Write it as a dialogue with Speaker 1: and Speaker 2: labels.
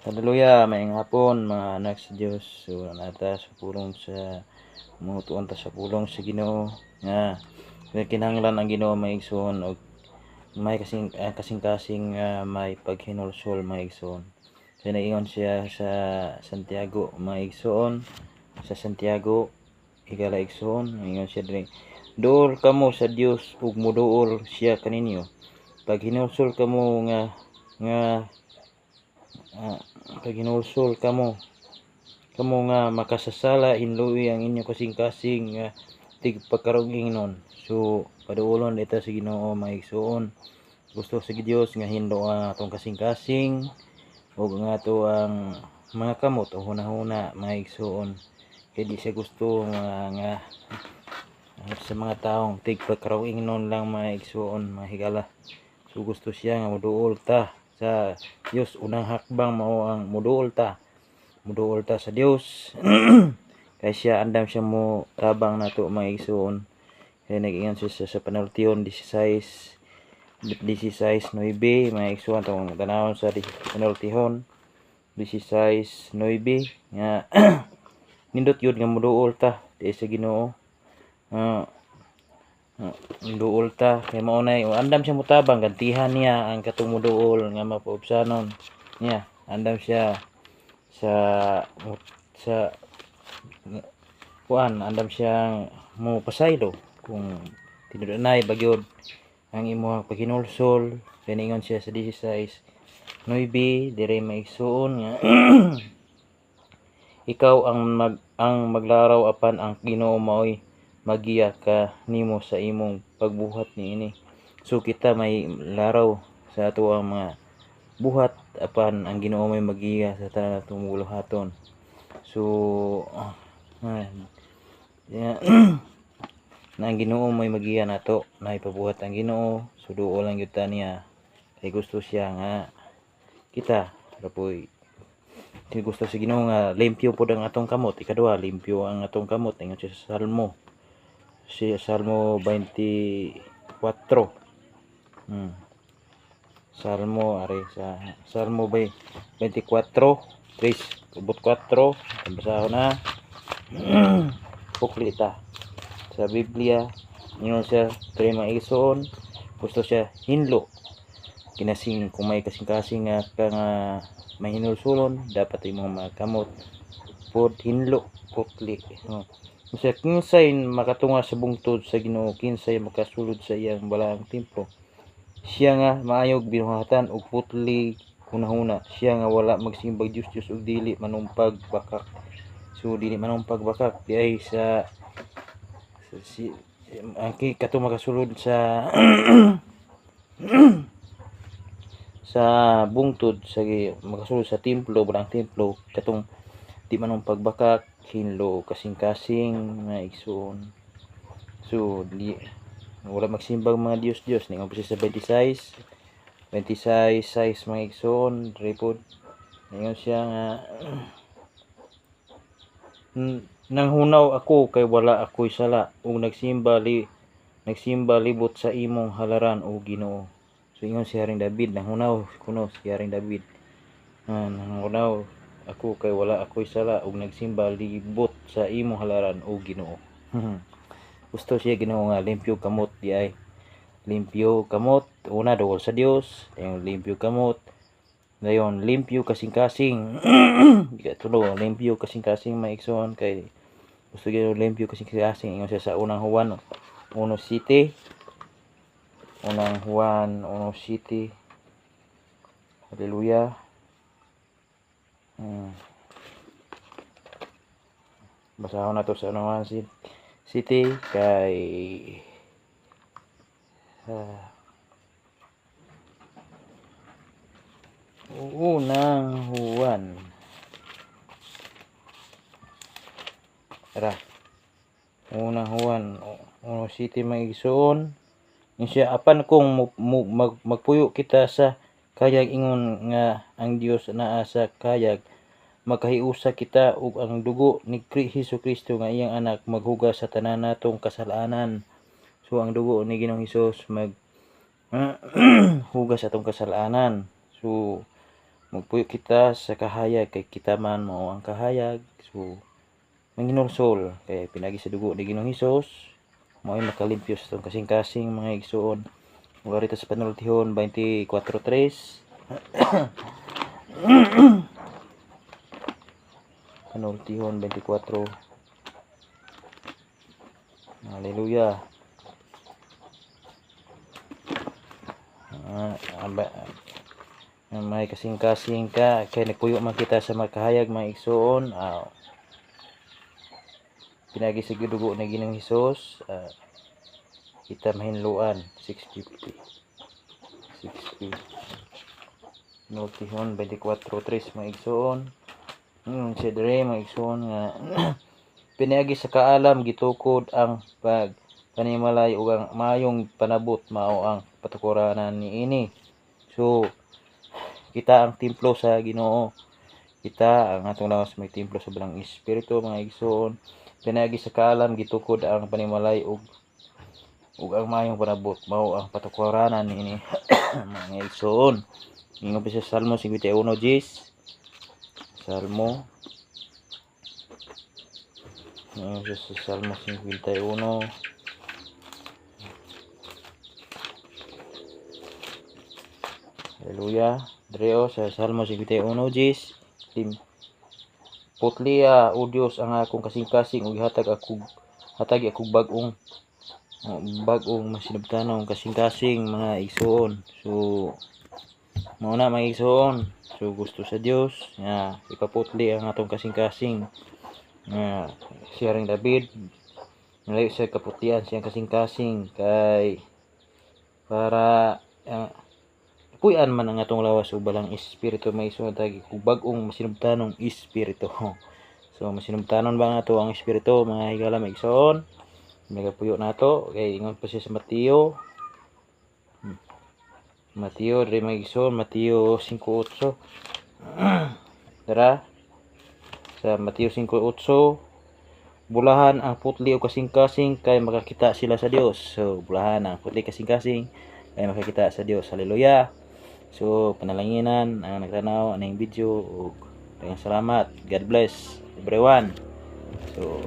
Speaker 1: Hallelujah, maayong hapon mga anak sa Dios. So nata sa pulong sa mutuon ta sa pulong sa Ginoo nga kinahanglan ang Ginoo, mga igsoon, og may kasing-kasing may paghinulsol, mga igsoon. Kaya naingon siya sa Santiago, mga igsoon, sa Santiago higala igsoon, ingon siya diri: "Duol kamo sa Dios ug moduol siya kaninyo. Paghinulsol kamo nga nga paghinulsol kamo kamo nga makasasala, hinloi ang inyong kasing-kasing nga tigpakarugingon." So paduolon ita sa Ginoo, mga igsoon. Gusto sa Dios nga hinlo ang atong kasing-kasing ug ang ato ang mga kamot o hunahuna, mga igsoon. Kay di siya gusto nga sa mga taong tigpakaruingnon lang, mga igsoon, mga higala. So gusto siya nga moduol ta sa Dios. Unang hakbang mao ang muduol ta sa Dios kay siya andam siya mo tabang nato, mga igsoon. Kay nag-ingon siya sa Panultihon 16:16-9, mga igsoon. Tong tanawon sa Panultihon 16:9 nga nindot yun nga muduol ta di sa Ginoo. Muduol ta kay mao nay andam siya motabang, gantihan niya ang katong muduol nga mapaubsanon niya. Andam siya sa kuan, andam siya mo pasaylo kung tinud-anay bagyod ang imong paghinulsol. Kay ningon siya sa 16:9 dire, mga igsoon, nga ikaw ang maglaraw apan ang Ginoo maoy magiya ka nimo sa imong pagbuhat niini. So kita may laraw sa ato ang mga buhat apan ang Ginoo may magiya sa tanan atong buluhaton. So yeah, na ang Ginoo may magiya nato na ipabuhat ang Ginoo. So duol lang gyud ta niya kay gusto siya nga kita rapoy kay gusto sa Ginoo nga limpyo pod ang atong kamot. Ikaduha, limpyo ang atong kamot. Ingon siya sa Salmo, si Salmo 24. Salmo ari sa Salmo 24 3 ubot 4, basahon na pukli ta sa Biblia. Ingon siya diri, mga igsoon, gusto siya hinlo kinasing kung may kasing-kasing nga ka nga may hinulsulon, dapat imong mga kamot pod hinlo putli, no? Siya, kinsay makatunga sa bungtod sa Ginoo, kinsay makasulod sa iyang balaang templo? Siya nga maayog binuhatan ug putli hunahuna, siya nga wala magsimbag Dios-Dios ug dili manumpag bakak. So dili manumpag bakak di ay sa si ang kato makasulod sa sa bungtod sa makasulod sa templo, balaang templo, katong di manumpag bakak, hinlo kasing-kasing, mga igsoon. So di wala magsimbag mga Dios-Dios. Ningon pa siya sa 26 26 size, mga igsoon, repod ningon siya nga nanghunaw ako kay wala ako'y sala ug nagsimba libot sa imong halaran, o Ginoo. So ingon si Haring David, nanghunaw kuno si Haring David. Nanghunaw ako kay wala ako'y sala ug nagsimba libot sa imong halaran, o Ginoo. Gusto siya Ginoo nga limpyo kamot di ay. Limpyo kamot, una duol sa Dios, dayon limpyo kamot, dayon limpyo kasing-kasing. Di ka tulo, limpyo kasing-kasing, mga igsoon, kay gusto Ginoo limpyo kasing-kasing. Ingon siya sa Unang Juan 1 City, Unang Juan 1 City. Hallelujah. Basahon na to sa Unang Juan City kay Unang Juan. Tara. Unang Juan 1 City, mga igsoon. Yung siya, apan kung magpuyo kita sa kayag ingon nga ang Dios naa sa kayag, makahiusa kita ug ang dugo ni Hesus Kristo nga iyang anak maghugas sa tanan natong kasalanan. So ang dugo ni Ginoong Hesus mag hugas atong kasalanan. So Magpuyo kita sa kahayag kay kita man mao ang kahayag. So manginulsol kay pinagi sa dugo ni Ginoong Hesus mao ay makalimpyo sa atong kasing-kasing, mga igsoon. Ug rito sa Panultihon 24:3, Panultihon 24. Hallelujah. May kasing-kasing ka kay nagpuyo man kita sa makahayag, mga igsoon, pinagi sa dugo ni Ginoong Hesus, kita mahinluan. 650, 650, Panultihon 24:3, mga igsoon. Siya dire, mga igsoon, nga pinaagi sa kaalam gitukod ang pag panimalay ug ang maayong panabot mao ang patukuranan niini. So kita ang templo sa Ginoo. Kita ang atong lawas may templo sa Balang Espiritu, mga igsoon. Pinaagi sa kaalam gitukod ang panimalay ug ug ang maayong panabot mao ang patukuranan niini, mga igsoon. Ingon pa sa Salmo 51 Jis. Salmo. Ingon siya sa Salmo 51. Hallelujah. Dreo sa Salmo 51 Jis. Tim. Putlia, o Dios, ang akong kasing-kasing ug hatag ako, hatagi akong bag-ong bag-ong masinubtanong kasing-kasing, mga igsoon. So mao na, mga igsoon. So gusto sa Dios nga ipaputli ang atong kasing-kasing. Nga si Haring David nalayo sa kaputlian siyang kasing-kasing kay para puy-an man ang atong lawas ug balang espiritu, may igsoon, tagi kung bag-ong masinubtanong espiritu. So masinubtanon ba nga ato ang espiritu, mga higala, mga igsoon? Nagapuyo nato kay ingon pa siya sa Mateo. Mateo diri, mga igsoon, Mateo 5:8. Tara sa Mateo 5:8, bulahan ang putli o kasing-kasing kay makakita sila sa Dios. So bulahan ang putli kasing-kasing kay makakita sa Dios. Hallelujah. So panalanginan ang nagtanaw aning video ug daghang salamat. God bless everyone. So